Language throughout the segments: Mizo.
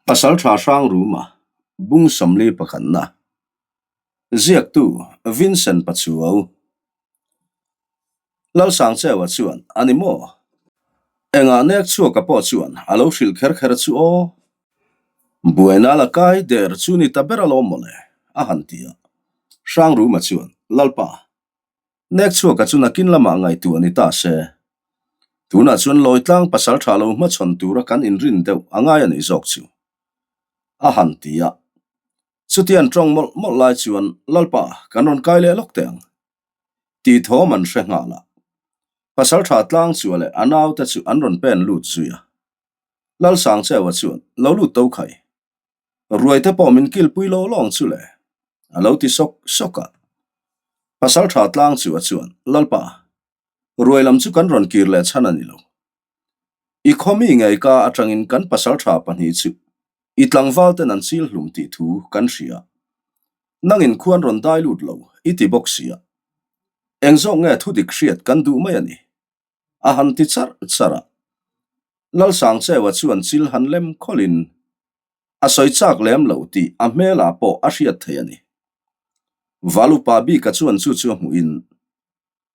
Pasalṭha Hrangruma bung 40 pakhatna Ziaktu Vincent Pachuau Lalsangcheua chuan a ni maw? Engah nek chhuaka pawh chuan a lo hrilh kher kher chu aw. Buaina la kai der chu ni ta ber alawm mawle a han ti a. Hrangruma chuan Lalpa Nek chhuaka chu nakin lamah ngaihtuah ni ta se. Tunah chuan Lawitlang pasal tha lo hmachhawn tura kan inrin deuh a ngai a nih zawk chu. A han ti a. Chutian tawng mawlh mawlh lai chuan Lalpa kan rawn kai leh lawk teh ang. Tih thawm an hre nghal a. Pasal tha tlang chua leh a naute chu an rawn pen lut zui a. Lalsangcheua chuan lo lut to khai. Ruaite pawh min kilpui lo lawng chu le, a lo ti sawk sawk a. Pasal tha tlang chu a chuan, Lalpa, ruai lam chu kan rawn kir leh chhan a ni lo. I khaw mi ngei ka atangin kan pasal tha pahnih chu i tlangval ten an chil hlum tih thu kan hria. Nangin khuan rawn dai lut lo i ti bawk sia. Eng zawk nge thu dik hriat kan duh mai a ni? A han ti charh charh a. Lalsangcheua chuan chil han lem khawlhin a sawi chak lem lo tih a hmelah pawh a hriat theih a ni. Valupa bika chuan chu chu a hmuhin,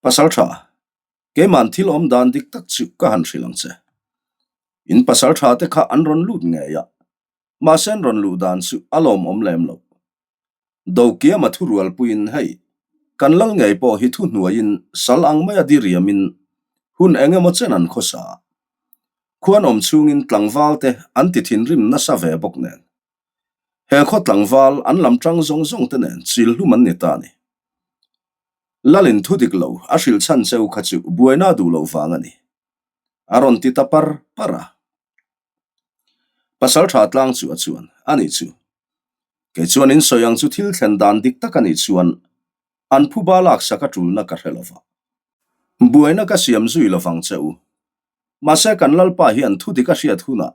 Pasal tha, keiman thil awm dan dik tak chu ka han hrilh ang che. In pasal tha te kha an rawn lut ngei a, mahse an rawn luh dan chu a lawmawm lem lo. Dokiama thurualpuiin hei, kan lal ngei pawh hi thuhnuaiin sal ang maia diriamin hun eng emaw chen an khawsa a. Khuan awm chhungin tlangval te an ti thinrim nasa ve bawk nen. He khaw tlangval an lam tang zawng zawng te nen chil hlum an ni ta a ni. Lalin thu dik lo a hrilh chhan cheu kha chu buaina duh loh vang a ni. A rawn ti ta par par a. Pasal tha tlang chu a chuan a nih chu. Kei chuan in sawi ang chu thil thlen dan dik tak a nih chuan an phuba laksak a tulna ka hre lova. Buaina ka siam zui lovang che u. Mahse kan Lalpa hian thu dik a hriat hunah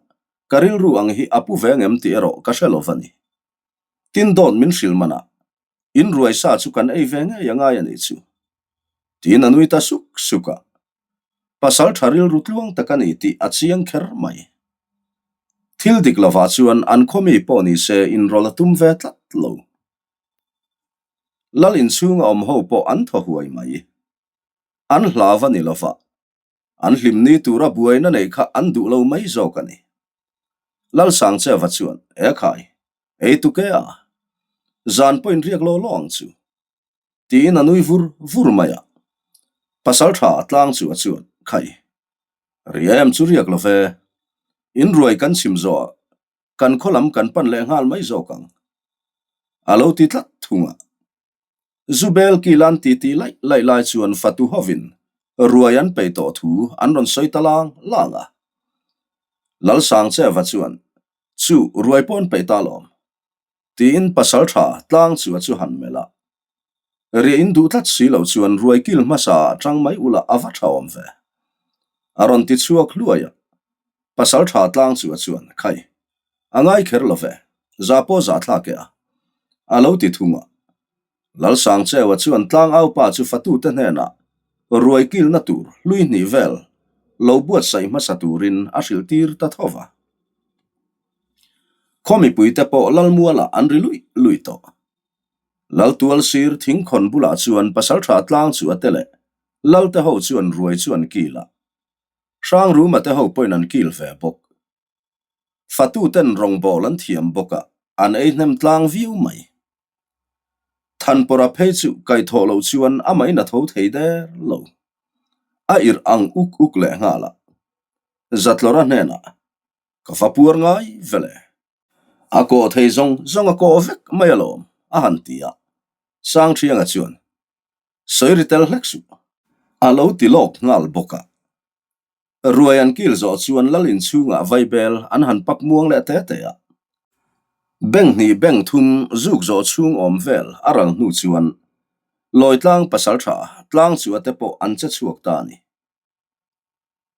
ka rilru ang hi a pu ve ngem tih erawh ka hre lova ni. Tin dawt min hrilh manah in ruai sa chu kan ei ve ngei a ngai a nih chu. Tiin a nui ta suk suk a. Pasal tha rilru tluang tak a ni tih a chiang kher mai. Thil dik lovah chuan an khaw mi pawh ni se inrawlh a tum ve tlat lo. Lal inchhunga awm ho pawh an thaw huai mai. An hlau a ni lova, an hlim ni tura buaina neih kha an duh lo mai zawk a ni. Lalsangcheva chuan, E khai, ei tuk e a, zan pawh inriak law law ang chu. Tiin a nui vur vur mai a. Pasal tha tlang chu a chuan, Khai, ria em chu riak lo ve, in ruai kan chhim zawh ah kan khaw lam kan pan leh nghal mai zawk ang, a lo ti tlat thung a. Zubel kilan titi laih laih lai chuan fatu hovin ruai an peih tawh thu an rawn sawi ta lang lang a. Lalsangcheva chuan, Chu, ruai pawh an peih ta alawm. Tiin pasal tha tlang chu a chu han melh a. Riah in duh tlat si lo chuan ruai kil hmasa ah tang mai ula a va tha awm ve. A rawn ti chhuak hluai a. Pasal tha tlang chu a chuan, Khai, a ngai kher lo ve, za pawh za thlak e a. A lo ti thung a. Lalsangcheua chuan tlang aupa chu fatute hnenah ruai kilna tur hlui hnih vel lo buatsaih hmasa turin a hrilh tir ta tho va. Khaw mipuite pawh Lalmualah an ri luih luih tawh. Laltual sir thingkhawn bulah chuan pasaltha tlang chu a te leh Lalte ho chuan ruai chu an kil a. Hrangruma te ho pawhin an kil ve bawk. Fatuten rawngbâwl an thiam bawk a, an ei hnem tlang viau mai. Thanpawrha phei chu kaihthawh loh chuan amahin a tho thei der lo. A irh ang uk uk leh nghal a. Zatlawra hnenah Ka va puar ngai vele. A kawh thei zawng zawng a kawh vek mai alawm, a han ti a. Sangthianga chuan, Sawi ri tel hlek suh. A lo ti lawk nghal bawk a. Ruai an kil zawh chuan lal inchhungah vaibel an han pak muang leh te te a. Beng hnih beng thum zuk zawh chhung awm vel a ral hnu chuan Lawitlang pasaltha tlang chu a te pawh an che chhuak ta a ni.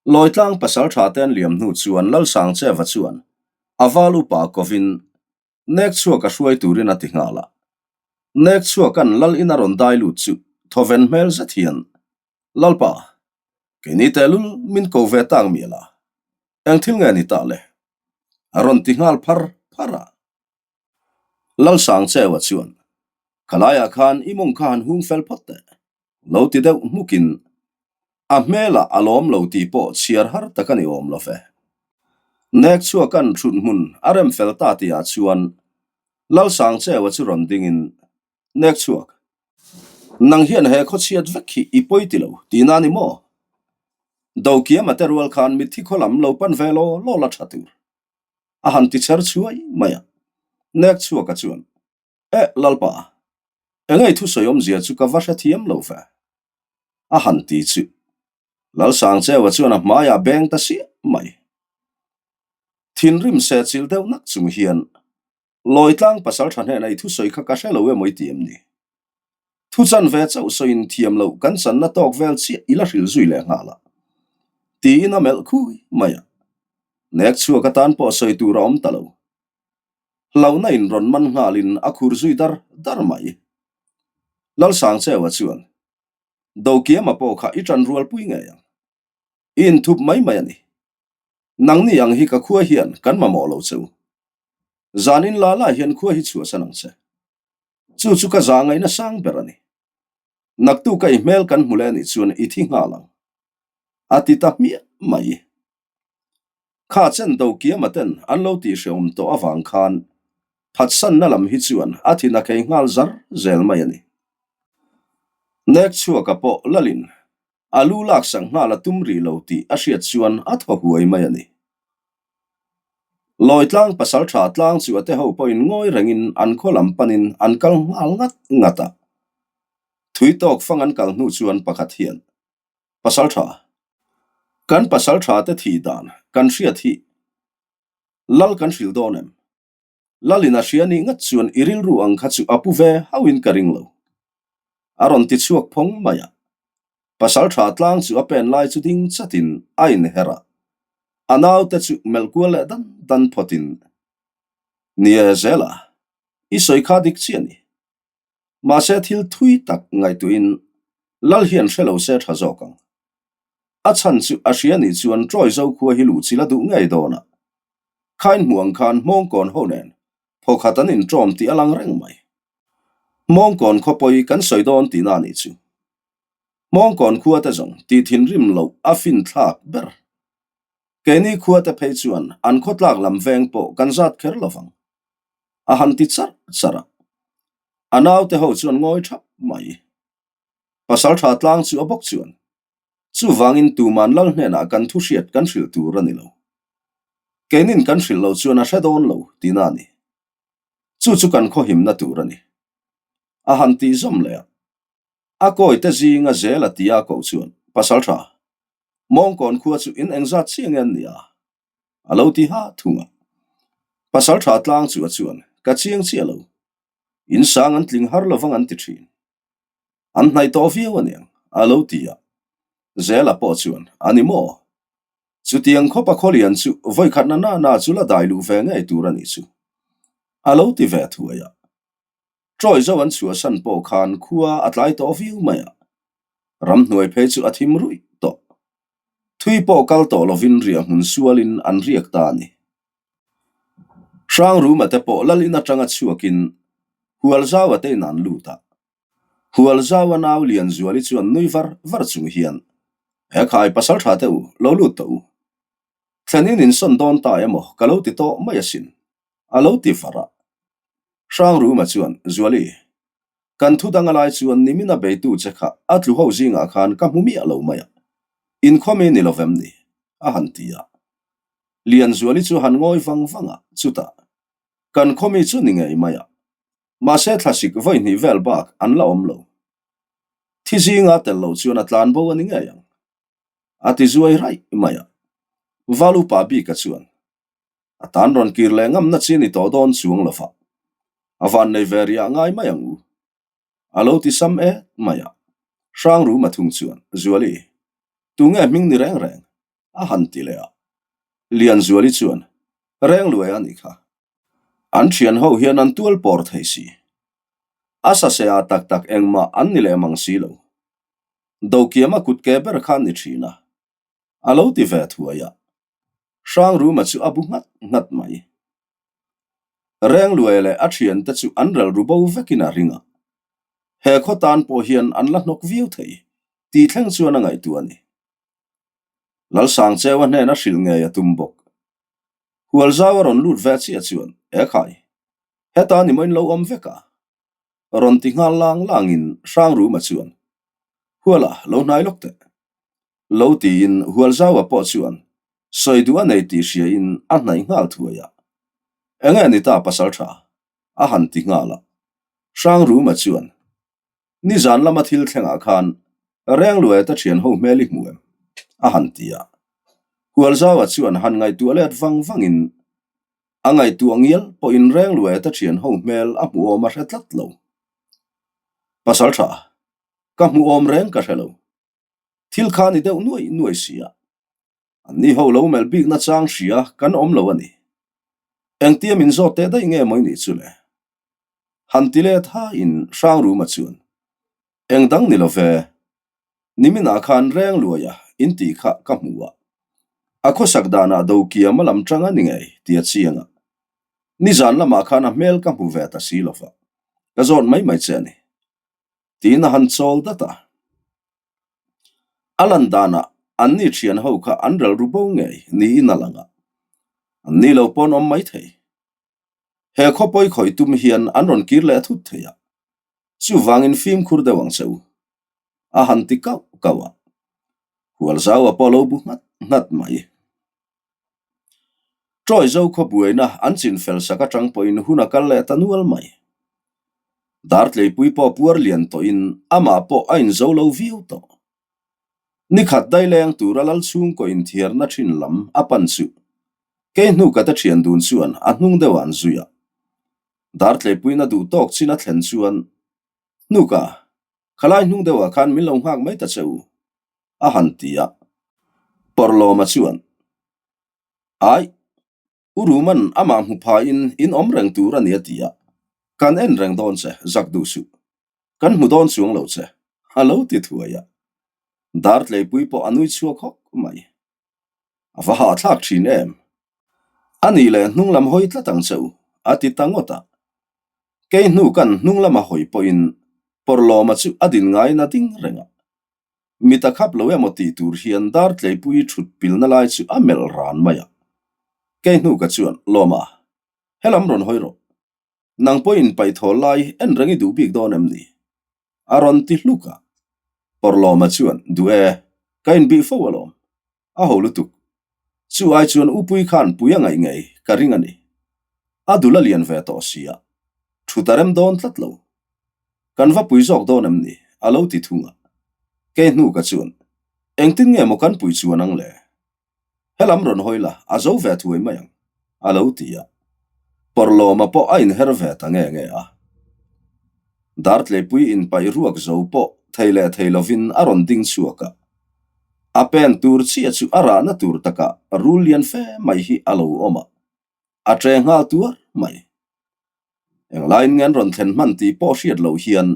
Lawitlang pasaltha te an liam hnu chuan Lalsangcheva chuan a val upa kovin nek chhuak a hruai turin a ti nghal a. Nek chhuakan lal in a rawn dai lut chu thawven hmel zet hian, Lalpa, keini tehlul min ko ve tak mial a, eng thil nge ni ta le? A rawn ti nghal phar phar a. Lalsangcheua chuan, Khalaiah khan i mawng kha han hung fel phawt teh. Lo ti deuh hmukin a hmelah a lawm lo tih pawh chhiar har tak a ni awm lo ve. Nek chhuakan thut hmun a rem fel ta tihah chuan Lalsangcheua chu rawn dingin, Nek chhuak, nang hian he khawchhiat vek hi i pawi ti lo tihna a ni maw? Dokiama te rual khan mitthi khaw lam lo pan ve law law la tha tur. A han ti chher chhuai mai a. Nek chhuaka chuan, Eh, Lalpa, engei thusawi awmzia chu ka va hrethiam lo ve, a han ti chu. Lalsangcheua chuan a hmaiah beng ta siah mai. Thinrim se chil deuh nak chung hian, Lawitlang pasal tha hnena i thusawi kha ka hre lo emaw i ti em ni? Thu chan ve chauh sawiin thiam loh kan channa tawk vel chiah i la hrilh zui leh nghal a, tiin a melh khui mai a. Nek chhuak atan pawh sawi tur a awm ta lo. Hlauhna in rawn man nghalin a khur zui dar dar mai. Lalsangcheua chuan, Dokiama pawh kha i ṭan rualpui ngei ang. I inthup mai mai a ni. Nangni ang hi ka khua hian kan mamawh lo che u. Zanin la la hian khua hi chhuahsan ang che. Chu chu ka za ngaihna sang ber a ni. Naktuka i hmel kan hmu leh anih chuan i thi nghal ang. A ti ta hmiah mai. Kha chen do kiama ten an lo tih hrehawm tawh avang khan phatsanna lam hi chuan a thin a khei nghal zar zel mai a ni. Nek chhuaka pawh lalin a lu laksak nghal a tum rih lo tih a hriat chuan a thaw huai mai a ni. Lawitlang pasal tha tlang chu a te ho pawhin ngawi rengin an khaw lam panin an kal nghal ngat ngat a. Thui tawk fang an kal hnu chuan pakhat hian Pasal tha. Kan pasal tha te thih dan kan hriat hi Lal kan hrilh dawn em? Lalin a hria nih ngat chuan i rilru ang kha chu a pu ve hauhin ka ring lo. A rawn ti chhuak phawng mai a. Pasal tha tlang chu a pen lai chu ding chatin a inher a. A naute chu melh kual leh dan dan phawtin, Ni e Zela, i sawi kha dik chiah ni. Mahse thil thui tak ngaihtuahin Lal hian hre lo se tha zawk ang. A chhan chu a hria nih chuan Troy zo khua hi luh chil a duh ngei dawn a. Khain hmuh ang khan Hmawngkawn ho nen phawkhat an inṭawm tih a lang reng mai. Hmawngkawn khaw pawi kan sawi dawn tihna a nih chu. Hmawngkawn khua te zawng tih thinrim loh a finthlak ber. Keini khua te phei chuan an khawtlak lam veng pawh kan zat kher lo vang. A han ti charh charh a. A naute ho chuan ngawi thap mai. Pasal tha tlang chu a bawk chuan, Chuvangin tuman lal hnenah kan thu hriat kan hrilh tur a ni lo. Keinin kan hrilh lo chuan a hre dawn lo tihna a ni. Chu chu kan khawhimna tur a ni. A han tih zawm leh a. A kawite zinga zel a tia koh chuan, Pasal tha, Mawngkawn khua chu in engzat chiah nge an nia? A lo ti ha thung a. Pasal tha tlang chu a chuan, Ka chiang chiah lo. In sang an tling har lovang an ti thin. An hnaih tawh viau aniang, a lo ti a. Zela pawh chuan, A ni maw? Chutiang khawpa khawlian chu vawikhatna na na chu la dai luh ve ngei tur a nih chu, a lo ti ve thuai a. Trawi zo an chhuahsan pawh khan khua a tlai tawh viau mai a, ramhnuai phei chu a thim ruih tawh. Thui pawh kal tawh lovin riah hmun sualin an riak ta a ni. Hrangruma te pawh Lalin atanga chhuakin Hualzaua te in an lut a. Hualzaua nau Lianzuali chuan nui var var chung hian, He khai pasal tha te u, lo lut tawh u. Thlenin in sawn dawn ta emaw ka lo ti tawh mai asin, a lo ti var a. Hrangruma chuan, Zuali, kan thu dang a lai chuan nimin a beitu che kha a tlu ho zingah khan ka hmu miah lo mai a, inkhawm i ni lovem ni? a han ti a. Lianzuali chu han ngawi vang vang a, chutah, Kan khaw mi chu ni ngei mai a, mahse thlasik vawi hnih vel bak an la awm lo. Thi zinga tel loh chuan a tlan bo a ni ngei ang, a ti zuai raih mai a. Val upa bika chuan, A tan rawn kir leh ngamna chi ni tawh dawn chuang lo va, a van nei ve riah ngai mai ang u, a lo ti sam et mai a. Hrangruma thung chuan, Zuali, tunge hming ni reng reng? A han ti leh a. Lianzuali chuan, Rengluai a nih kha. An thian ho hian an tual pawr thei si. A sase ah tak tak engmah an ni leh mang si lo. Dokiama kut ke ber kha an ni thin a. A lo ti ve thuai a. Hrangruma chu a bu nghat nghat mai. Rengluai leh a thiante chu an rel ru bo vekin a ring a. He khaw tan pawh hian an la hnawk viau thei tih thleng chuan a ngaihtuah a ni. Lalsangcheua hnena hrilh ngei a tum bawk. Hualzau a rawn lut ve chiah chuan, Ekhai, heta ni maw in lo awm vek a? Rawn ti nghal lang langin Hrangruma chuan, Huala, lo hnai lawk teh. Lo tiin Hualzaua pawh chuan sawi duh a nei tih hriain a hnaih nghal thuai a. Enge ni ta pasal tha? a han ti nghal a. Hrangruma chuan, Nizan lama thil thlengah khan Rengluaia te thian ho hmel i hmu em? a han ti a. Hualzaua chuan han ngaihtuah let vang vangin a ngaihtuah ngial pawhin Rengluaia te thian ho hmel a hmuhawm a hre tlat lo. Pasal tha, ka hmuhawm reng ka hre lo. Thil kha ni deuh nuai nuai si a. Anni ho lo melh bikna chang hria kan awm lo a ni. Engtia min zawt teh daih nge mawi nih chu le? Han ti let hain Hrangruma chuan, Eng dang ni lo ve, niminah khan reng luaia in tih kha ka hmu a. A khawsak danah Dokiama lam tang a ni ngei ti a chiang a. Nizan lamah khan a hmel ka hmu ve ta si lo va, ka zawt mai mai che a ni. Tiin a han chawl dat a. A lan danah anni thian ho kha an rel ru bo ngei niin a lang a, anni lo pawn awm mai thei. He khawpawi khawih tum hian an rawn kir leh thut thei a, chuvangin fimkhur deuh ang che u, a han ti kauh kauh a. Hualzau a pawh lo bu nghat nghat mai. Ṭawi zo khaw buaina an chin fel sak aṭang pawhin hun a kal leh ta nual mai. Dartleipui pawh puar lian tawhin amah pawh a inzo lo viau tawh. Nikhat daileng tura lal chhungkaw inthiarna ṭhin lam a pan chu kei hnuka te ṭhian dun chuan a hnung deuhah an zui a. Dartleipuiin a duh tawk chin a thlen chuan, Hnuka, khalai hnung deuhah khan min lo nghak mai ta che u. a han ti a. Pawrhlawma chuan, Ai, U Ruman amah hmu phaiin in awm reng tur a ni a ti a, kan en reng dawn che, zak duh suh. Kan hmu dawn chuang lo che, a lo ti thuai a. Dartleipui pawh a nui chhuak hawk mai. A va hahthlak thin em? A nih leh hnung lam hawi tlat ang che u, a ti ta ngawt a. Kei hnu kan hnung lama hawi pawhin Pawrhlawma chu a din ngaiin a ding reng a. Mit a khap lo emaw tih tur hian Dartleipui thut pilna lai chu a melh ran mai a. Kei hnu ka chuan, Lawma, helam rawn hawi rawh. Nang pawhin paihthawh lai en reng i duh bik dawn em ni? A rawn ti hluk a. Pawrhlawma chuan, Duh e, ka inbih fo alawm. A ho lutuk. Chu ai chuan Upui khan pui a ngaih ngei ka ring a ni. A dul a lian ve tawh si a, thut a rem dawn tlat lo. Kan va pui zawk dawn em ni? A lo ti thung a. Kei hnu ka chuan, Engtin nge maw kan pui chuan ang le? Helam rawn hawi la, a zo ve thuai mai ang, a lo ti a. Pawrhlawma pawh a inher ve ta nge nge a. Dartleipui inpaih ruak zo pawh thei leh thei lovin a rawn ding chhuak a. A pen tur chiah chu a rahna tur takah rul lian fe mai hi a lo awm a, a ṭe nghal tuar mai. Englaiin nge an rawn thlen hman tih pawh hriat loh hian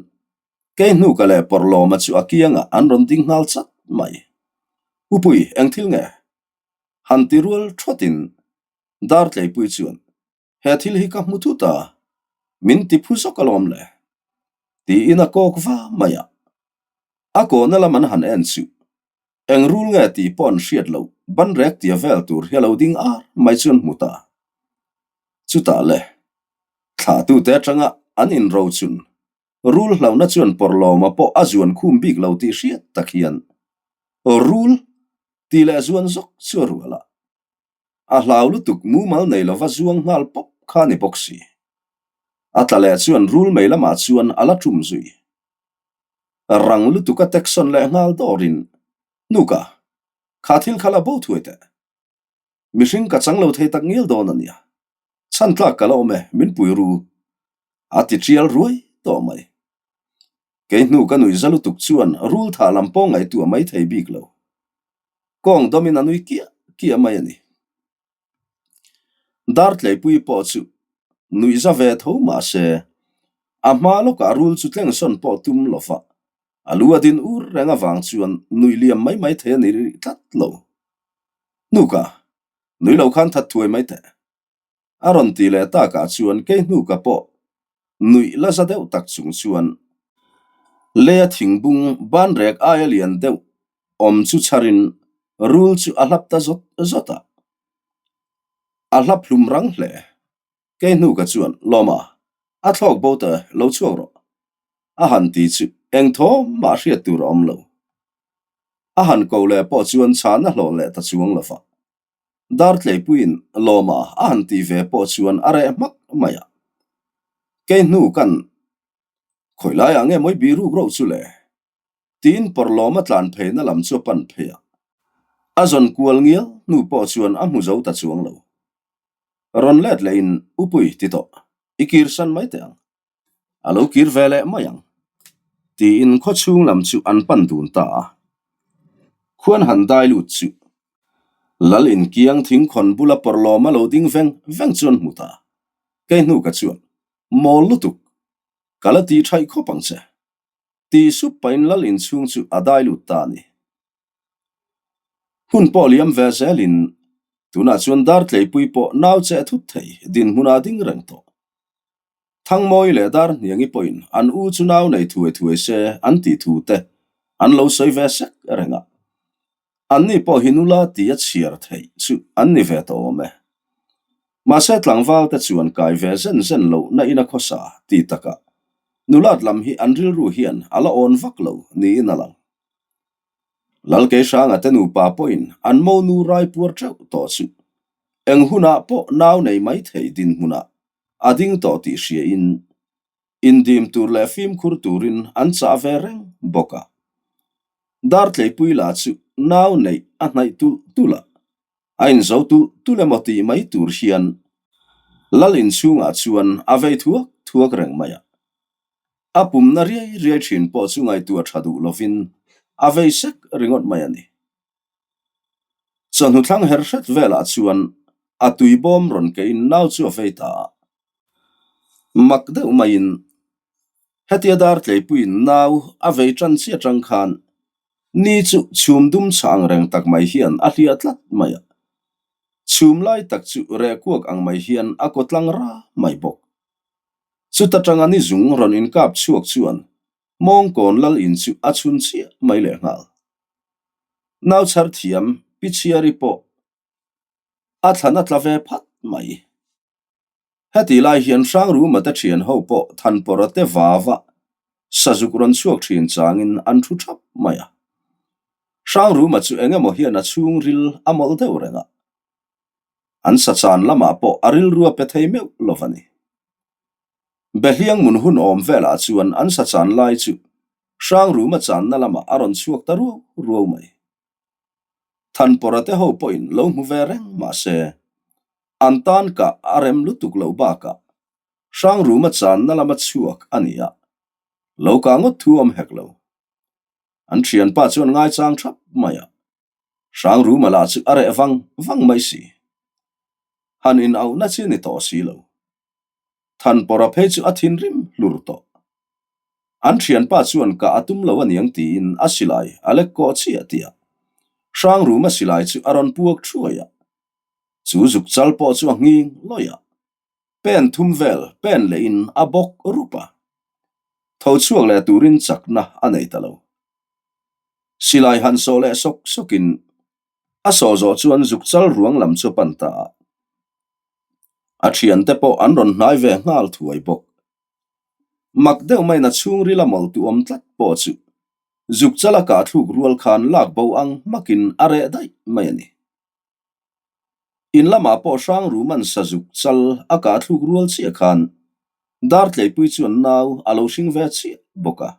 kei hnuka leh Pawrhlawma chu a kiangah an rawn ding nghal chat mai. Upui, eng thil nge? Han ti rual thawtin Dartleipui chuan he thil hi ka hmu thut a, min ti phu zawk alawm le, tiin a kawk va mai a. A kawhna lam an han en chu eng rul nge tih pawh an hriat loh banrek tia vel tur hi a lo ding ar mai chu an hmu ta. Chutah le, thlahtute atanga an inrochun rul hlauhna chuan Pawrhlawma pawh a zuan khum bik lo tih hriat tak hian rul tih leh zuan zawk chu a rual a. A hlau lutuk mumal nei lova zuang nghal pawp kha ni bawk si. A tla leh chuan rul mei lamah chuan a la tum zui. Rang lutuk a teksawn leh nghal dawrin, Nuka, kha thil kha la bo thuai teh. Mihring ka chang lo thei tak ngial dawn a nia. Chhan tlak ka la awm e, min pui ru. A ti tial ruai tawh mai. Kei hnu ka nuih za lutuk chuan rul thah lam pawh ngaihtuah mai thei bik lo. Kawng dawmin a nui kiah kiah mai a ni. Dartleipui pawh chu nuih za ve tho mah se, a hma lawkah rul chu tlengsawn pawh tum lo va, a lu a din ur reng avang chuan nuih liam mai mai thei a ni rih tlat lo. Hnuka, nui lo khan that thuai mai teh. A rawn ti leh takah chuan kei hnuka pawh nuih la za deuh tak chung chuan leia thingbung banrek aia lian deuh awm chu chharin rul chu a hlap ta zawt zawt a. A hlap hlum rang hle. Kei hnuka chuan, Lawma, a thlawk bo ta lo chhuak rawh. A han ti chu eng thaw mah hriat tur a awm lo. A han ko leh pawh chuan chhan a hlawh leh ta chuang lo va. Dartleipuiin Lawma a han ti ve pawh chuan a reh hmak mai a. Kei hnu kan khawi laiah nge mawi biruk reuh chu le? Tiin Pawrhlawma tlan pheina lam chu a pan phei a. A zawn kual ngial hnu pawh chuan a hmu zo ta chuang lo. Rawn let lehin Upui ti tawh, i kirsan mai teh ang. A lo kir ve leh mai ang, tiin khaw chhung lam chu an pan dun ta a. Khuan han dai lut chu Lal inkiang thingkhawn bula pawrhlawma lo ding veng veng chuan hmu ta. Kei hnuka chuan, Mawl lutuk, ka la ti thaih khawp ang che, ti sup pahin Lal inchhung chu a dai lut ta a ni. Hun pawh liam ve zelin tunah chuan Dartleipui pawh nau cheh thut thei dinhmunah a ding reng tawh. Thangmawi leh Darhniangi pawhin an u chu nau nei thuai thuai se an tih thu te an lo sawi ve sek reng a. Anni pawh hi nula ti a chhiar theih chu an ni ve tawh awm e. Mahse tlangval te chuan kai ve zen zen loh na in a khawsa ti takah nulat lam hi an rilru hian a la awn vak lo niin a lang. Lalkeihranga te nupa pawhin an monu rai puar teuh tawh chu eng hunah pawh nau nei mai thei dinhmunah a ding tawh tih hriain indim tur leh fimkhur turin an chah ve reng bawk a. Dartleipui lah chu nau neih a hnaih tulh tulh a, a inzo tulh tulh emaw tih mai tur hian Lal inchhungah chuan a vei thuak thuak reng mai a. A pumna riai riai thin pawh chu ngaihtuah tha duh lovin a vei sek ringawt mai a ni. Chawhnu thlang her hret velah chuan a tui bawm rawn keiin nau chu a vei ta a. Mak deuh maiin hetia Dartleipuiin nau a vei tan chiah atang khan ni chu chhum dum chhah ang reng tak mai hian a hliah tlat mai a. Chhum lai tak chu reh kuak ang mai hian a kaw tlang ra mai bawk. Chuta tanga ni zung rawn inkap chhuak chuan Mawngkawn lal in chu a chhun chiah mai lehnghal. Nau chhar thiam Pi Chhiari pawh a thlan a tla ve phat mai. Heti lai hian Hrangruma te thian ho pawh Thanpawra te vava sazuk rawn chhuak thin changin an thu thap mai a. Hrangruma chu eng emaw hian a chhungril a mawlh deuh reng a. An sachan lamah pawh a rilru a pe thei meuh lo va ni. Behliang mun hun awm velah chuan an sachan lai chu Hrangruma channa lamah a rawn chhuak ta ruau ruau mai. Thanpawra te ho pawhin lo hmu ve reng mah se, an tan kah a rem lutuk loh bakah Hrangruma channa lama chhuak a ni a, lo kah ngawt thu awm hek lo. An thianpa chuan ngaichang thap mai a. Hrangruma lah chu a reh vang vang mai si. Han inauhna chi ni tawh si lo. Thanpawra phei chu a thinrim hlur tawh. An thianpa chuan kah a tum lo aniang tiin a silai a lek kawh chiah tih a. Hrangruma silai chu a rawn puak thuai a. Chu zuk chal pawh chu a nghing lawih a. Pen thum vel pen lehin a bawk rup a. Tho chhuak leh turin chakna a nei ta lo. Silai han sawh leh sawk sawkin a sawh zawh chuan zuk chal ruang lam chu a pan ta a. A thiante pawh an rawn hnai ve nghal thuai bawk. Mak deuh maiin a chhungril a mawlh tu awm tlat pawh chu zuk chala kah thluk rual khan lak bo ang hmakin a reh daih mai a ni. In lamah pawh Hrangruman sazuk chal a kah thluk rual chiah khan Dartleipui chuan nau a lo hring ve chiah bawk a.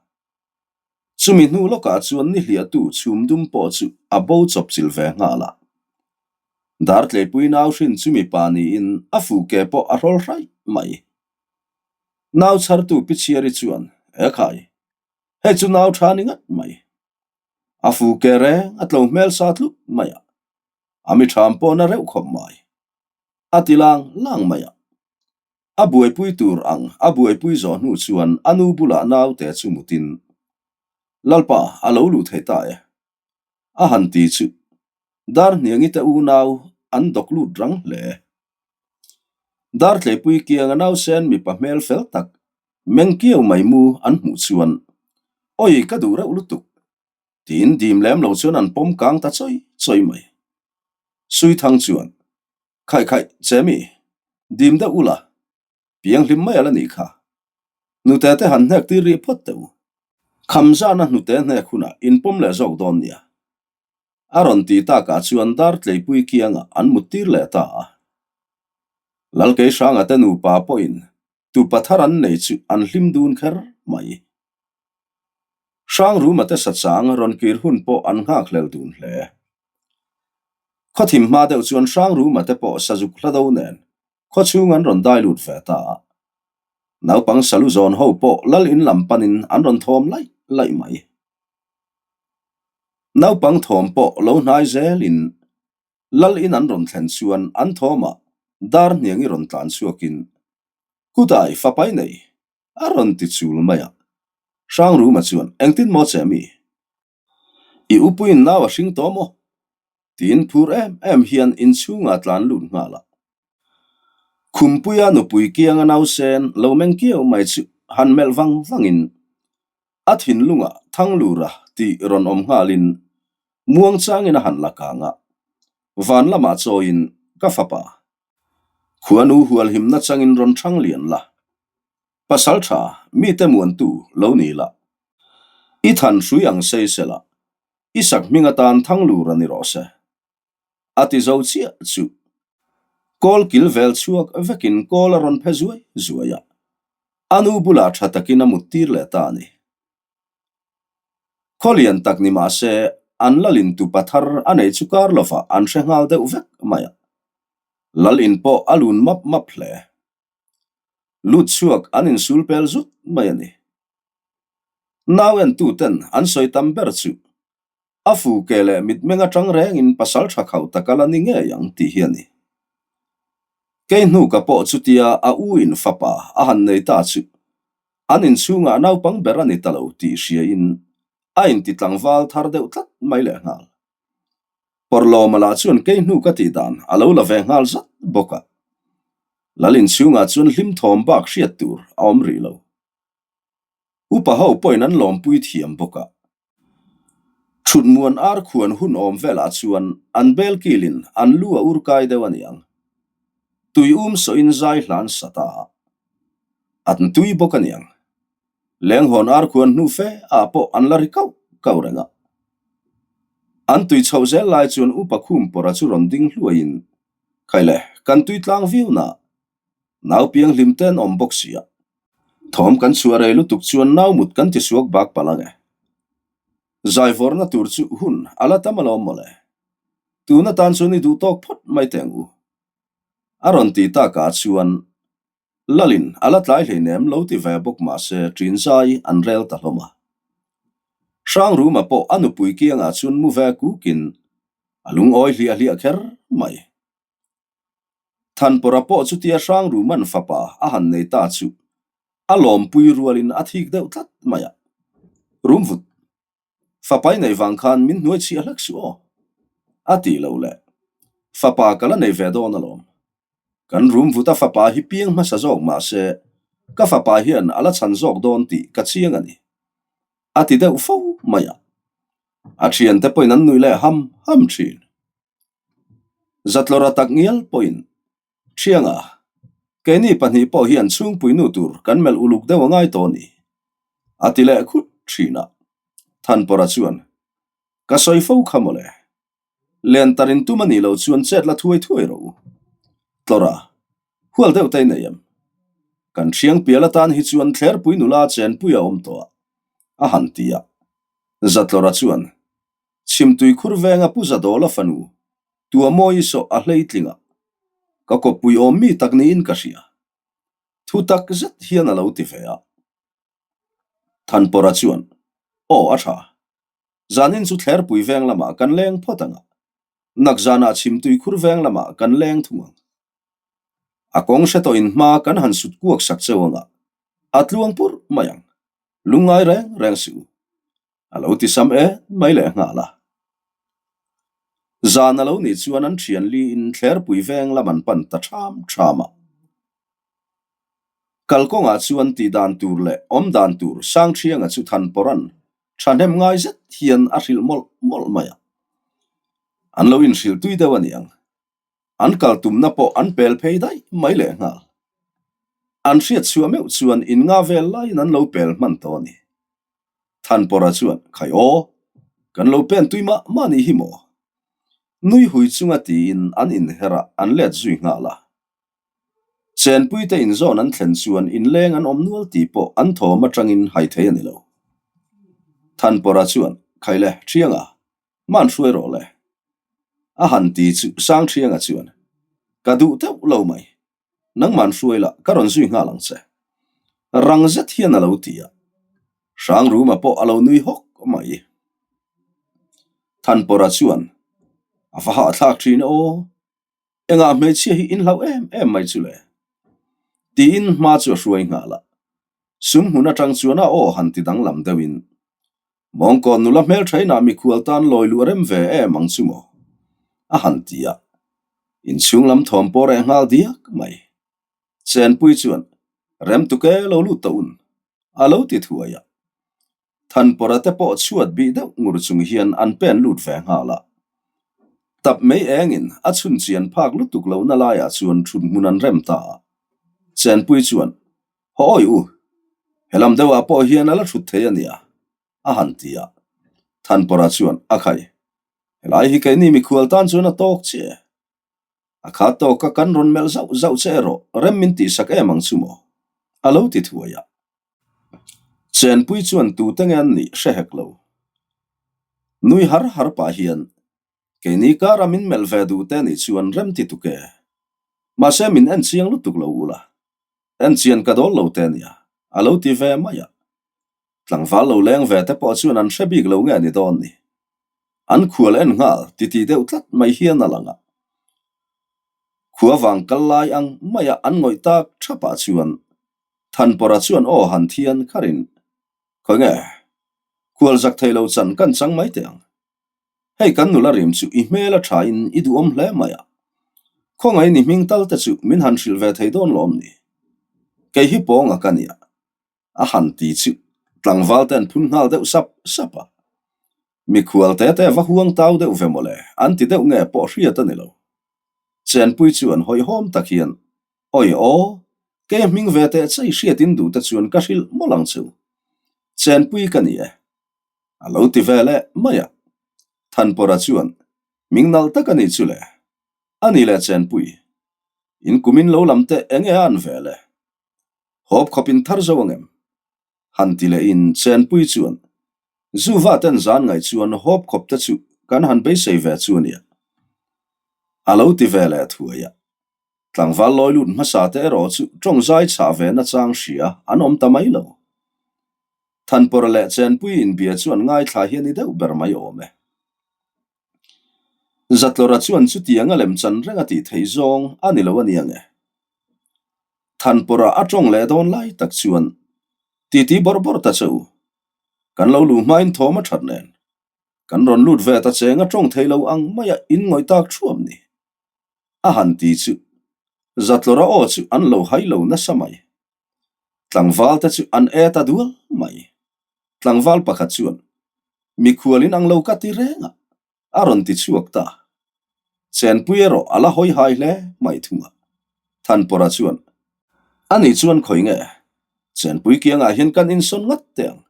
Chumi hnu lawkah chuan ni hliahtu chhum dum pawh chu a bo chawp chil ve nghal a. Dartleipui nau hrin chu mipa niin a fuh ke pawh a hrawl hraih mai. Nau chhartu Pi Chhiari chuan, Ekhai, hei chu nau tha ni ngat mai. A fu ke reng a tlo hmel sa tlut mai a, a mi ṭham pawh na reuh khawp mai. A ti lang lang mai a. A buaipui tur ang a buaipui zawh hnu chuan a nu bulah naute chu mutin, Lalpa, a lo luh thei ta e. A han ti chu Darhniangi te unau an dawk lut rang hle. Dartleipui kianga nausen mipa hmel fel tak meng kiau mai mu an hmuh chuan, Awi ka duh reuh lutuk! tiin dim lem lo chuan an pawm kang ta chawi chawi mai. Suithang chuan, Khaih khaih, che mi, dim deuh ula, pianghlim mai ala nih kha. Hnute te han hnek tir rih phawt teh u. Kham zana hnute hnek hunah in pawm leh zawk dawn nia. A rawn ti takah chuan dar tleipui kiangah an mut tir leh ta a. Lalkeihranga te nupa pawhin tupa thar an nei chu an hlim dun kher mai. Hrangruma te sachang rawn kir hun pawh an nghakhlel dun hle. Khawthim hma deuh chuan Hrangruma te pawh sazuk hla do nen khawchhung an rawn dai lut ve ta a. Naupang salu zawn ho pawh lal in lam panin an rawn thawm laih laih mai. Naupang thawm pawh lo hnai zelin lal in an rawn thlen chuan an thawmah dar hniangi rawn tlan chhuakin, Kutai fapai nei! a rawn ti chul mai a. Hrangruma chuan, Engtin maw che mi? I upuiin nau a hring tawh maw? Tiin phur em em hian inchhungah tlan lut nghal a. Khumpuia nupui kianga nausen lo meng kiau mai chu han melh vang vangin a thinlungah Thanglura tih rawn awm nghalin muangchangin a han la kang a, van lamah chawiin ka fapa khuanu hualhimna changin rawn thang lian la. Pasal tha, mite muantu lo ni la. I than hrui ang sei se la, i sak hming atan Thanglur a ni rawh se. A ti zo chiah chu. Kawl kil vel chhuak vekin kawl a rawn phe zuai zuai a, a nu bulah tha takin a mut tir leh ta a ni. Khaw lian tak ni mah se, an lalin tupa thar a neih chu kar lovah an hre nghal deuh vek mai a. Lalin pawh a lun map map hle. Lut chhuak an insul pel zut mai a ni. Nau entuten an sawi tam ber chu a fu ke leh mitmeng atang rengin pasal tha khauh tak a la ni ngei ang tih hi a ni. Kei hnuka pawh chutia a u in fapa a han nei ta chu an inchhungah naupang ber a ni ta lo tih hriain a inti tlangval thar deuh tlat mai lehnghal. Pawrhlawma lah chuan kei hnu ka tih dan a lo la ve nghal zat bawk a. Lal inchhungah chuan hlim thawm bak hriat tur a awm rih lo. Upa ho pawhin an lawmpui thiam bawk a. Thutmuan ar khuan hun awm velah chuan an bel kilin an lu a ur kai deuh a niang. Tui um sawhin zai hlan sa ta a. An tui bawk a niang. Lenghawn ar khuan hnu fe ah pawh an la ri kauh kauh reng a. An tui chhoh zel lai chuan upa khum pawrha chu rawn ding hluaiin, Khaile, kan tui tlang viau na, nau piang hlim te an awm bawk si a. Thawm kan chhuah rei lutuk chuan nau mut kan ti suak bak palh ang e. Zaivawrna tur chu hun a la tam alawm mawle. Tun atan chuan i duh tawk phawt mai teh ang u. A rawn ti takah chuan Lalin a la tlai hleinem lo ti ve bawk mah se ṭin zai an rel ta hlawm a. Hrangruma pawh a nupui kiangah chuan mu ve kukin a lungawi hliah hliah kher mai. Thanpawrha pawh chutia Hrangruman fapa a han nei ta chu a lawmpui rualin a thik deuh tlat mai a. Rumvut Fapa i neih vang khan min hnuai chhiah hlek suh aw. A tih loh leh, Fapa ka la nei ve dawn alawm. Kan rum vuta fapa hi piang hmasa zawk mah se, ka fapa hian a la chhan zawk dawn tih ka chiang a ni. A ti deuh fo mai a. A thiante pawhin an nuih leh ham ham thin. Zatlawra tak ngial pawhin Thianga, keini pahnih pawh hian chhungpuinu tur kan melh uluk deuh a ngai tawh a ni, a ti leh khut thin a. Thanpawrha chuan, Ka sawi fo kha mawle. Len tar in tum a nih loh chuan chet la thuai thuai rawh u. Tlawrha, hual deuh te i nei em? Kan thiang pial atan hi chuan thlerpui nula chenpui a awm tawh a, a han ti a. Zatlawrha chuan, Chhimtui khur venga Pu Zadawla fanu Tua mawi sawh a hleitling a, ka kawppui awm mi tak niin ka hria. Thu tak zet hian a lo ti ve a. Thanpawrha chuan, Aw a tha. Zanin chu Thlerpui veng lamah kan leng phawt ang a, nakzanah Chhimtui khur veng lamah kan leng thung ang. A kawng hre tawhin hma kan han sut kuak sak cheu ang a, a tluang purh mai ang. Lungngai reng reng si u. A lo ti sam e mai leh nghal a. Zan a lo nih chuan an thian liin Thlerpui veng lam an pan ta ṭham ṭham a. Kalkawngah chuan tih dan tur leh awm dan tur Sangṭhianga chu Thanpawra'n ṭhahnem ngai zet hian a hrilh mawlh mawlh mai a. An lo inhrilh tui deuh a niang. An kal tumna pawh an pel phei daih mai lehnghal. An hriat chhuah meuh chuan in nga vel laiin an lo pel hman tawh a ni. Thanpawra chuan, Khai aw, kan lo pen tui mah mah nih hi maw? Nui hui chunga tiin an inher a, an let zui nghal a. Chenpuite inzawn an thlen chuan inleng an awm nual tih pawh an thawm atangin hai thei a ni lo. Thanpawra chuan, Khai le, Thianga, man hruai rawh le. A han ti chu Sangthianga chuan, Ka duh deuh lo mai. Nangman hruai la, ka rawn zui nghal ang che. Rang zet hian a lo ti a. Hrangruma pawh a lo nui hawk mai. Thanpawra chuan, A va hahthlak thin aw. Engah hmeichhia hi in hlauh em em mai chu le? Tiin hma chu a hruai nghal a. Sum hmun atang chuan a aw han ti danglam deuhin, Mawngkawn nula hmelthainah mikhual tan lawi luh a rem ve em ang chu maw? a han ti a. Inchhung lam thawm pawh reh nghal diak mai. Chenpui chuan, Rem tuk e, lo lut ta un, a lo ti thuai a. Thanpawra te pawh chhuat bih deuh ngur chung hian an pen lut ve nghal a. Tap mei engin a chhun chian phak lutuk lohna laiah chuan thut hmun an rem ta a. Chenpui chuan, Haw awi u, helam deuhah pawh hian a la thut thei a nia, a han ti a. Thanpawra chuan, A khai, helai hi keini mikhual tan chuan a tawk che. A kha tawka kan rawn melh zauh zauh che erawh rem min tihsak em ang chu maw? A lo ti thuai a. Chenpui chuan tute nge an nih hre hek lo. Nui har har pah hian keini kara min melh ve duh te nih chuan rem ti tuk e. Mahse min en chiang lutuk lo ula. En chian ka dawl lo te nia, a lo ti ve mai a. Tlangval lo leng ve te pawh chuan an hre bik lo nge ni dawn ni. An khual en nghal titi deuh tlat mai hian a lang a. Khua vang kal lai ang maia an ngawih tak thapah chuan Thanpawra chuan aw han thian kharin, Khawi nge? Khual zak thei lo chan kan chang mai teh ang. Hei kan nula rim chu i hmel a tha in i duhawm hle mai a. Khawngaih ni hming tal te chu min han hrilh ve thei dawn lawm ni. Kei hi pawnga ka nia. A han ti chu tlangval te an phun nghal deuh sap sap a. Mikhual te te va huang tau deuh ve mawle an ti deuh nge pawh hriat a ni lo. Chenpui chuan hawihhawm tak hian, Awi aw, kei a hming ve teh chei hriat in duh te chuan ka hrilh mawlh ang chu. Chenpui ka ni e. A lo ti ve leh mai a. Thanpawra chuan, Hming nalh tak a nih chu le. A ni leh Chenpui. In kum in lo lam teh enge a an ve le. Hawp khawp in thar zo ang em? Han ti leh in Chenpui chuan, Zu va ten zan ngaih chuan hawp khawp te chu kan han beisei ve chu a nia. A lo ti ve leh thuai a. Tlangval lawi lut hmasa te erawh chu tawng zai chhah ve nachang hria an awm ta mai lo. Thanpawra leh Chenpui inbia chu an ngaithla hi a ni deuh ber mai awm e. Zatlawra chuan chutiang a lemchan reng a tih theih zawng a ni lo a nia nge. Thanpawra a tawng leh dawn lai tak chuan titi bawrh bawrh ta che u. Kan lo luh hmain thawm a that nen. Kan rawn lut ve ta cheng a tawng thei lo ang maia in ngawih tak thuam ni. A han ti chu Zatlawra aw chu an lo hai lo nasa mai. Tlangval te chu an e ta dual mai. Tlangval pakhat chuan, Mikhual in ang lo ka ti reng a, a rawn ti chhuak ta. Chenpui erawh a la hawi hai hle mai thung a. Thanpawra chuan, Ani chuan khawi nge? Chenpui kiangah hian kan insawn ngat teh ang.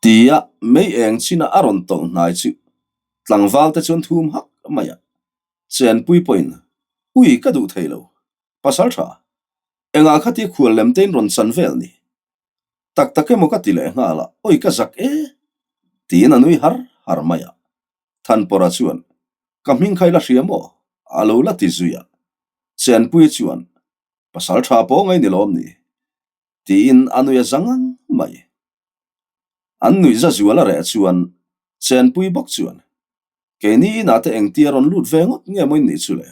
Tia mei eng china a rawn tawlh hnai chu tlangval te chuan thum hak mai a. Chenpui pawhin, Ui ka duh thei lo. Pasal tha, engah khatia khual lem te in rawn chan vel ni? Tak tak emaw ka ti leh nghal a, awi ka zak e! Tiin a nui har har mai a. Thanpawra chuan, Ka hming kha i la hria maw? A lo la ti zui a. Chenpuii chuan, Pasal tha pawh ngai ni lawm ni? Tiin a nui a za ngang mai. An nuih za zual a reh chuan Chenpuii bawk chuan, Keini inah te engtia rawn lut ve ngawt nge maw in nih chu le?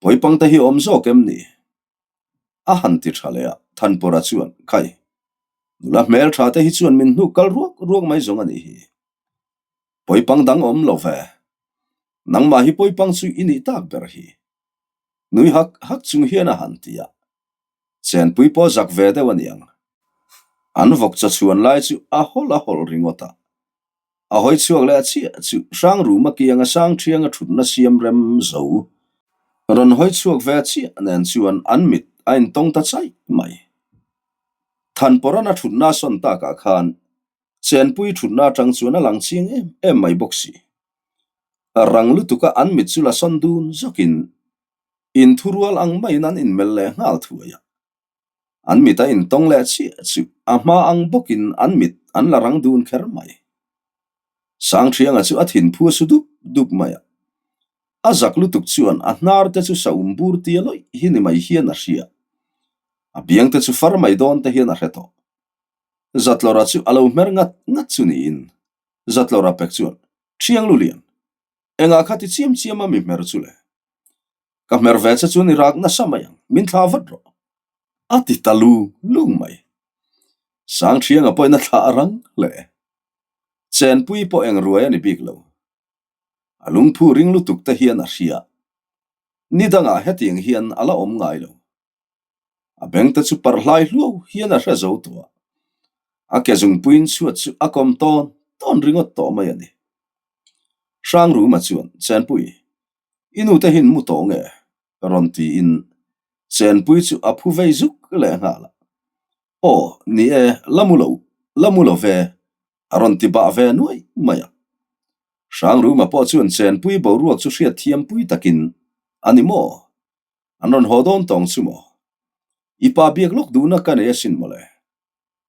Pawipang te hi awm zawk em ni? A han ti tha leh a, Thanpawra chuan, Khai, nula hmel tha te hi chuan min hnuk kal ruak ruak mai zawng a nih hi. Pawipang dang awm lo ve. Nangmah hi pawipang chu i nih tak ber hi. Nui hak hak chung hian a han ti a. Chenpui pawh zak ve deuh a niang. An vawk chaw chhuan lai chu a hawlh a hawlh ringawt a. A hawi chhuak leh chiah chu Hrangruma kianga sang thianga thutna siam rem zo. Rawn hawi chhuak ve chiah nen chuan an mit a intawng ta chaih mai. Thanpawrana thutna a sawn takah khan Chenpui thutna atang chuan a lang chiang em em mai bawk si. Rang lutuka an mit chu la sawn dun zawkin inthurual ang maiin an inmelh leh nghal thuai a. An mit a intawng leh chiah chu a hma ang bawkin an mit an la rang dun kher mai. Sangthianga chu a thinphu a su dup dup mai a. A zak lutuk chuan a hnar te chu saum bur tia lawih hi ni mai hian a hria. A biang te chu far mai dawn te hian a hre tawh. Zatlawra chu a lo hmer ngat ngat chu niin Zatlawra pek chuan Thiang Lulian, engah kha ti chiam chiam a mi hmer chu le? Ka hmer ve che chuan i rak nasa mai ang, min thlah vat rawh. A ti ta lung lung mai. Sangthianga pawhin a thlah rang hle. Chenpui pawh eng ruai a ni bik lo. A lungphu ring lutuk te hian a hria. Ni dangah hetiang hian a la awm ngai lo. A beng te chu parh hlai hluau hian a hre zo tawh a. A ke zungpuiin chhuat chu a kawm tawn tawn ringawt tawh mai a ni. Hrangruma chuan, Chenpui, i nute hin mu tawh nge? rawn tiin Chenpui chu a phu vei zuk leh nghal a. Aw, ni e, la mu lo, la mu lo ve, a rawn ti bah ve nuai mai a. Hrangruma pawh chuan Chenpui boruak chu hriatthiampui takin, A ni maw? An rawn haw dawn tawng chu maw? I pa biak lawk duhna ka nei asin mawle.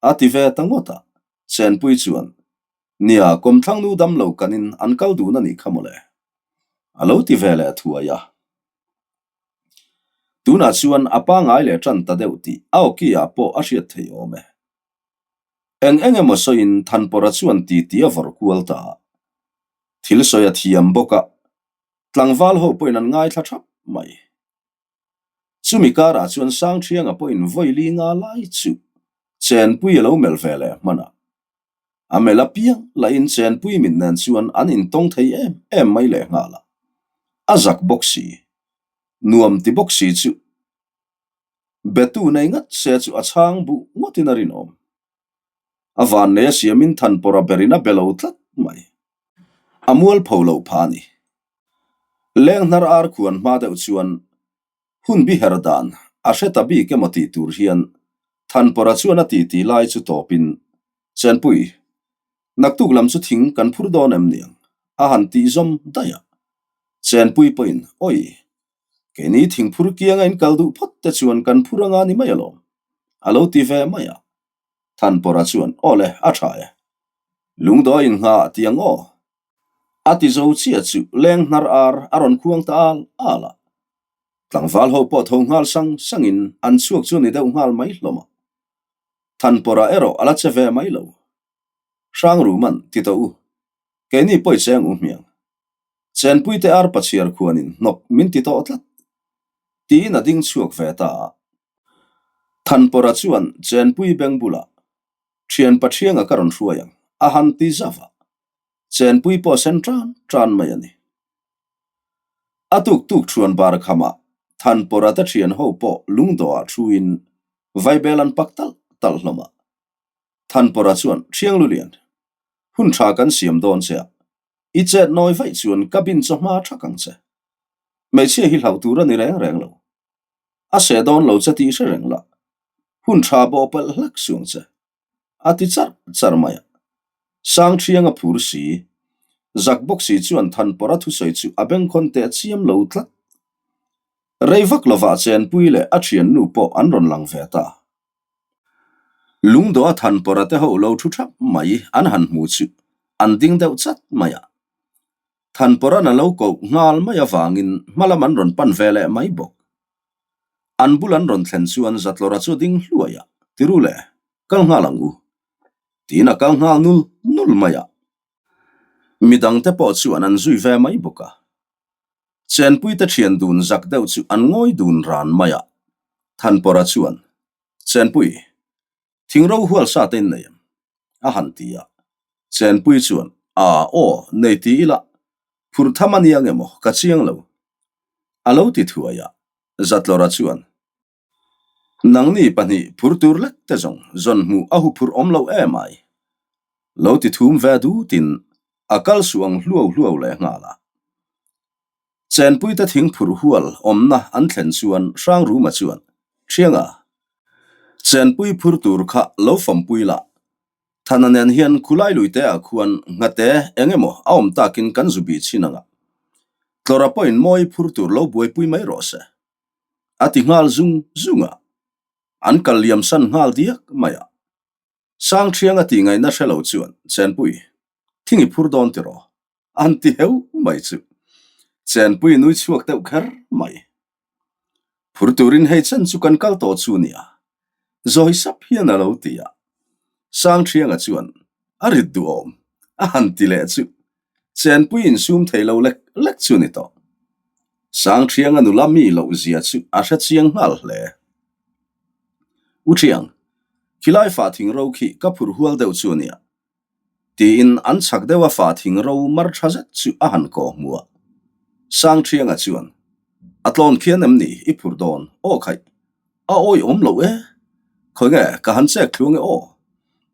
A ti ve ta ngawt a, Chenpui chuan, Nia, kawmthlang nu dam lo kanin an kal dun a nih kha mawle. A lo ti ve leh thuai a. Tunah chuan a pangai leh tan ta deuh tih a awki-ah pawh a hriat thei awm e. Eng eng emaw sawiin Thanpawra chuan titi a vawrh kual ta a. Thil sawi a thiam bawk a, Tlangval ho pawhin an ngaithla thap mai. Chumi karah chuan Sangthianga pawhin vawi li nga lai chu chenpui a lo melh ve leh hman a. A melh apiang lahin chenpui mit nen chuan an intawng thei em em mai leh nghal a. A zak bawk si, nuam ti bawk si chu betu nei ngat se chu a chhang buh ngawtin a rinawm. A vannei a siamin Thanpawra berin a be lo tlat mai. A mual pho loh pha a ni. Lenghnar ar khuan hma deuh chuan hun bi her dan a hre ta bik emaw tih tur hian Thanpawra chuan a titi lai chu tawpin, Chenpui, naktuk lam chu thing kan phur dawn em niang? a han tih zawm daih a. Chenpui pawhin, Awi, keini thingphur kianga in kal duh phawt te chuan kan phur anga ni mai alawm, a lo ti ve mai a. Thanpawra chuan, Aw le, a tha e. Lungdawi inngha ti ang aw. A ti zo chiah chu leng hnar ar a rawn khuang ta al al a. Tlangval ho pawh tho nghal sang sangin an chhuak chu a ni deuh nghal mai hlawm a. Thanpawra erawh a la che ve mai lo. Hrangruman, Ti tawh u, keini pawi cheng u hmiang. Chenpuite ar pachhiar khuanin hnawk min ti tawh tlat. Tiin a ding chhuak ve ta a. Thanpawra chuan Chenpui beng bulah, Thian Pathianga ka rawn hruai ang, a han ti zauh a. Chenpui pawh sen tan tan mai a ni. A tuk tuk thuan bar khamah Thanpawra te thian ho pawh lungdawhah thuin vaibel an pak talh talh hlawm a. Thanpawra chuan, Thianglulian, hun tha kan siam dawn che a, I chet nawi vaih chuan ka bin chawhma thak ang che. Hmeichhia hi hlauh tur a ni reng reng lo. A seh dawn lo che tih hre reng la, hun tha bawh palh hlak suang che. A ti charh charh mai a. Sangthiang a phur si. Zak bawk si chuan Thanpawra thusawi chu a bengkhawn teh chiam lo tlat. Rei vak lovah chenpui leh a thiannu pawh an rawn lang ve ta. Lungdawh a than pawra te ho lo thu thap mai an han hmu chu an ding deuh chat mai a. Than pawran a lo koh nghal mai avangin hmalam an rawn pan ve leh mai bawk. An bul an rawn thlen chuan Zatlawra chu a ding hluai a, Tiru le, kal nghal ang u. Tiin a kal nghal nul nul mai a. Midangte pawh chuan an zui ve mai bawk a. Chenpuite thian dun zak deuh chu an ngawi dun ran mai a. Thanpawra chuan, Chenpui, thing ro hual sa te in nei em? a han ti a. Chenpui chuan, A, aw, nei ti ila, phurh tham a nia nge maw, ka chiang lo. A lo ti thuai a. Zatlawra chuan. Nangni pahnih phur tur lek te zawng zawn hmuh a huphurh awm lo em ai. Lo ti thum ve dutin a kal suh ang hluau hluau leh nghal a. Chenpuite thingphurh hual awmna an thlen chuan Hrangruma chuan, Thianga, chenpui phur tur kha lo fampui la, Thana nen hian khulai luite ah khuan nghate eng emaw a awm takin kan zu bih chhin ang a, tlawrha pawhin mawi phur tur lo buaipui mai rawh se, a ti nghal zung zung a, an kal liam san nghal diak mai a. Sangthianga tih ngaihna hre lo chuan, Chenpui, thing i phur dawn tiraw? An ti heu mai chu. Chenpui nui chhuak deuh kher mai. Phur turin hei chen chu kan kal tawh chu nia. Zawi sap hian a lo ti a. Sangthianga chuan a rit duhawm a han ti leh chu. Chenpui insum thei lo lek lek chu ni tawh. Sangthianga nula mi loh zia chu a hre chiang nghal hle. U Thiang, khilai fah thing ro khi ka phur hual deuh chu nia. Tiin an chhak deuh a fa thing ro mar tha zet chu a han kawh hmu a. Sangthianga chuan, A tlawn khian em ni i phur dawn? Aw khaih, a awi awm loh e. Khawi nge ka han chek thlu ange aw?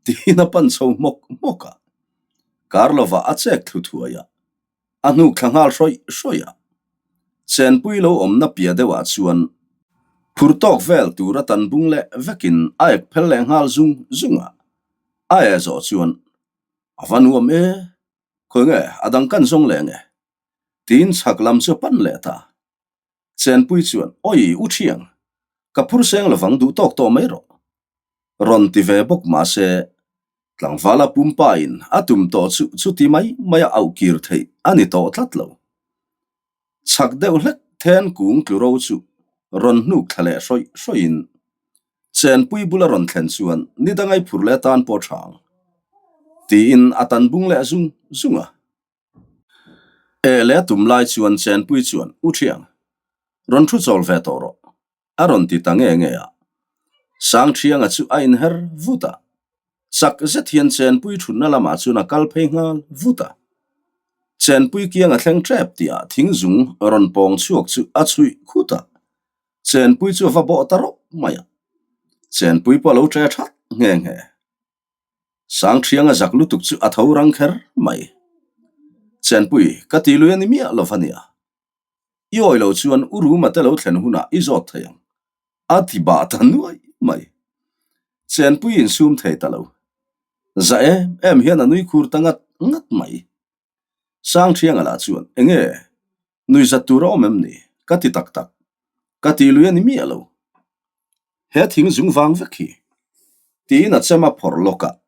Tiin a pan chho hmawk hmawk a. Kar lovah a chek thlu thuai a. A hnuk thla nghal hrawih hrawih a. Chenpui lo awmna piah deuhah chuan phur tawk vel tura tan bung leh vekin a ek phel leh nghal zung zung a. A eh zawh chuan, A va nuam e, khawi nge a dang kan zawng leh nge? Tiin chhak lam chu a pan leh ta. Chenpui chuan, Awi, u thiang, ka phur seng lovang duh tawk tawh mai rawh. Rawn ti ve bawk mahse, tlangvala pumpa in a tum tawh chu chuti mai mai a auh kir theih a ni tawh tlat lo. Chhak deuh hlek then kung tlu ro chu rawn hnuk thla leh hrawih hrawih in Chenpui bula rawn thlen chuan ni dangai phur leh tan pawh tha ang tiin a tan bung leh zung zung a. E leh a tum lai chuan Chenpui chuan, U Thiang, rawn thu chawl ve tawh rawh. A rawn ti ta nge nge a. Sangthianga chu a inher vut a. Chak zet hian Chenpui thutna lamah chuan a kal phei nghal vut a. Chenpui kiang a thleng tep tihah thingzung rawn pawng chhuak chu a chhuih khut a. Chenpui chu a va bawh ta rawp mai a. Chenpui pawh a lo ṭe that nghe nghe. Sangthianga zak lutuk chu a tho rang kher mai. Chenpui, ka ti lui a ni miah lo va nia. I awi lo chuan u Ruma te lo thlen hunah i zawt thei ang. A ti bah ta nuai mai. Chenpui insum thei ta lo. Za em em hian a nui khur ta ngat ngat mai. Sangthianga lah chuan, Enge? Nuihzat tur a awm em ni? Ka ti tak tak. Ka ti lui a ni miah lo. He thing zung vang vek hi. Tiin a chem a phawrh lawk a.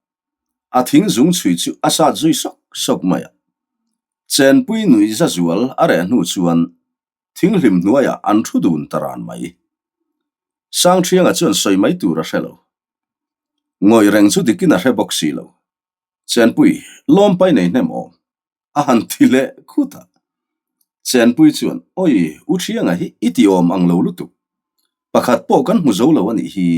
A thing zung chhui chu a sat zui sawk sawk mai a. Chenpui nuihza zual a reh hnu chuan thinghlim hnuaiah an thu dun ta ran mai. Sangthianga chuan sawi mai tur a hre lo. Ngawih reng chu dikin a hre bawk si lo. Chenpui, lawmpai nei hnem awm. A han ti leh khut a. Chenpui chuan, Awi, u Thianga hi i ti awm ang lo lutuk. Pakhat pawh kan hmu zo lo a nih hi.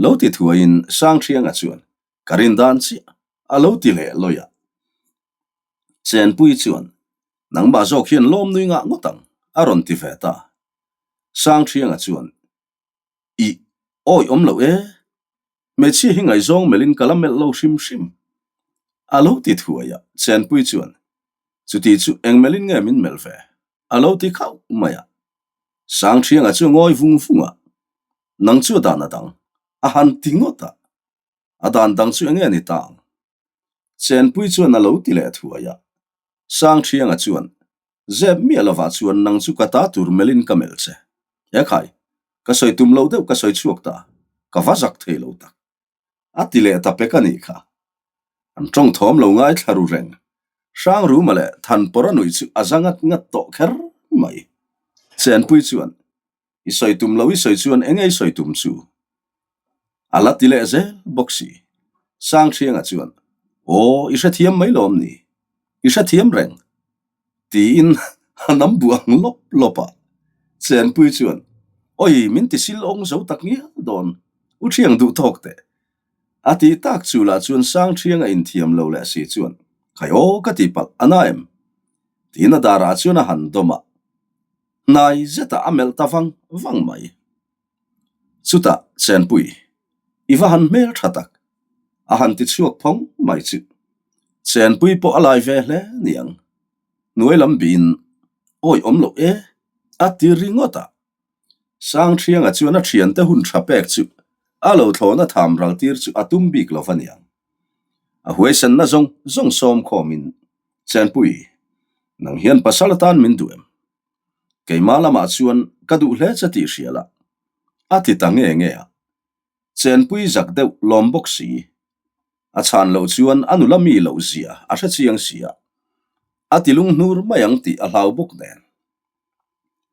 Lo ti thuaiin Sangthianga chuan, Ka rin dan chiah, a lo ti leh lawih a. Chenpui chuan, Nangmah zawk hian lawm nui ngah ngawt ang, a rawn ti ve ta. Sangthianga chuan, Ih, awi awm loh e. Hmeichhia hi ngaihzawng melhin ka la melh lo hrim hrim. A lo ti thuai a, Chenpui chuan, Chuti chu eng melhin nge min melh ve? A lo ti khauh mai a. Sangthianga chu a ngawi vung vung a, Nang chu a dan a dang, a han ti ngawt a. A dan dang chu enge ni ta ang? Chenpui chuan a lo ti leh thuai a. Sangthianga chuan, Zep miah lovah chuan nang chu ka ta tur melhin ka melh che. He khai, ka sawi tum lo deuh ka sawi chhuak ta, ka va zak thei lo tak. A ti leh ta pek a nih kha. An tawng thawm lo ngaithla ru reng. Hrangruma leh Thanpawra nuih chu a za ngat ngat tawh kher mai. Chenpui chuan, I sawi tum lo i sawi chuan enge i sawi tum chu? A la ti leh zel bawk si. Sangthianga chuan, Aw, i hrethiam mai lawm ni? I hrethiam reng? Tiin a nam buang lawp lawp a. Chenpui chuan, Awi, min ti sil awng zo tak ngial dawn, u thiang duh tawk teh. A tih tak chu lah chuan Sangthianga inthiam lo leh si chuan, Khai aw, ka ti palh, a na em? Tiin a darah chuan a han dawm a. Hnai zetah a melh ta vang vang mai. Chutah, Chenpui, i va han hmel tha tak, a han ti chhuak phawng mai chu. Chenpui pawh a lai ve hle niang. Hnuai lam biin, Awi awm loh e, a ti ringawt a. Sangthianga chuan a thiante hun tha pek chu a lo thlawhna tham ral tir chu a tum bik lo va niang. A huaisenna zawng zawng sawm khawmin, Chenpui, nang hian pasal atan min duh em? Keimah lamah chuan ka duh hle che tih hria la, a ti ta nge nge a. Chenpui zak deuh lawm bawk si. A chhan loh chuan a nula mi loh zia a hre chiang si a, a ti lunghnur mai ang tih a hlau bawk nen.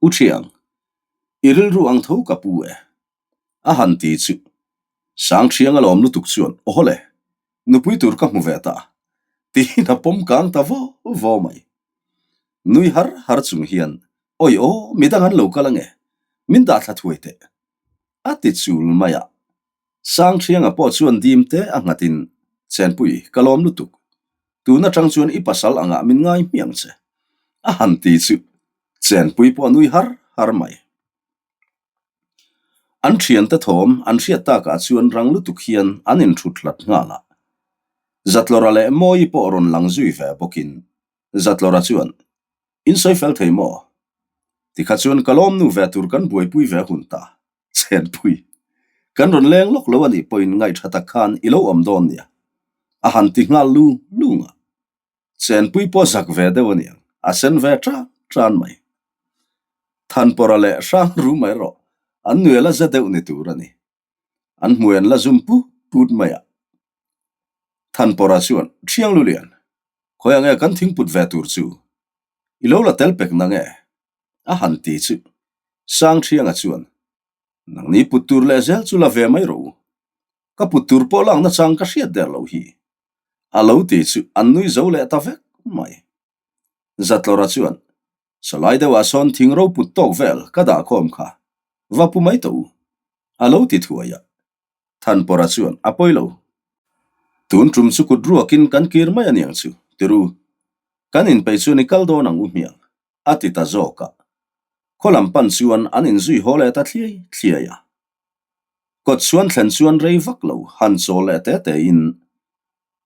U Thiang, i rilru ang tho ka pu e, a han ti chu. Sangthiang a lawm lutuk chuan, Aw le, nupui tur ka hmu ve ta, tiin a pawm kang ta vaw vaw mai. Nui har har chung hian, Awi aw, midang an lo kal ange, min dah thla thuai teh, a ti chul mai a. Sangthianga pawh chuan dim te a nghatin, Chenpui, ka lawm lutuk. Tun atang chuan i pasal angah min ngai hmiang che, a han ti chu Chenpui pawh a nui har har mai. An thiante thawm an hriat takah chuan rang lutuk hian an inthut hlat nghal a. Zatlawra leh Mawii pawh rawn lang zui ve bawkin Zatlawra chuan, In sawi fel thei maw? Tikha chuan ka lawm nu ve tur kan buaipui ve hun ta, Chenpui. Kan rawn leng lawk lo a nih pawhin ngaihṭha tak khan i lo awm dawn nia, a han ti nghal lung lung a. Chenpui pawh zak ve deuh a niang, a sen ve tan tan mai. Thanpawra leh Hrangrum erawh an nuel a za deuh ni tur a ni. An hmui an la zum put put mai a. Thanpawra chuan, Thiang Lulian, khawi ang e kan thingput ve tur chu? I lo la tel pek nang e? A han ti chu. Sangthianga chuan, Nangni put tur leh zel chu la ve mai rawh u. Ka put tur pawh lakna chang ka hriat der lo hi. A lo ti chu an nui zo leh ta vek mai. Zatlawra chuan, Salai deuhah sawn thing ro put tawk vel ka dah khawm kha, va pu mai tawh u, a lo ti thuai a. Thanpawra chuan, A pawi lo. Tun tum chu kut ruakin kan kir mai a niang chu, ti ru. Kan inpeih chuan i kal dawn ang u hmiang, a ti ta zawk a. Khaw lam pan chuan an inzui haw leh ta thliai thliai a. Kawt chuan thlen chuan rei vak lo han chawl leh te tein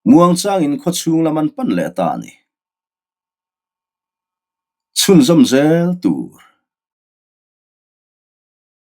muangchangin khaw chhung lam an pan leh ta a ni. Chhunzawm zel tur.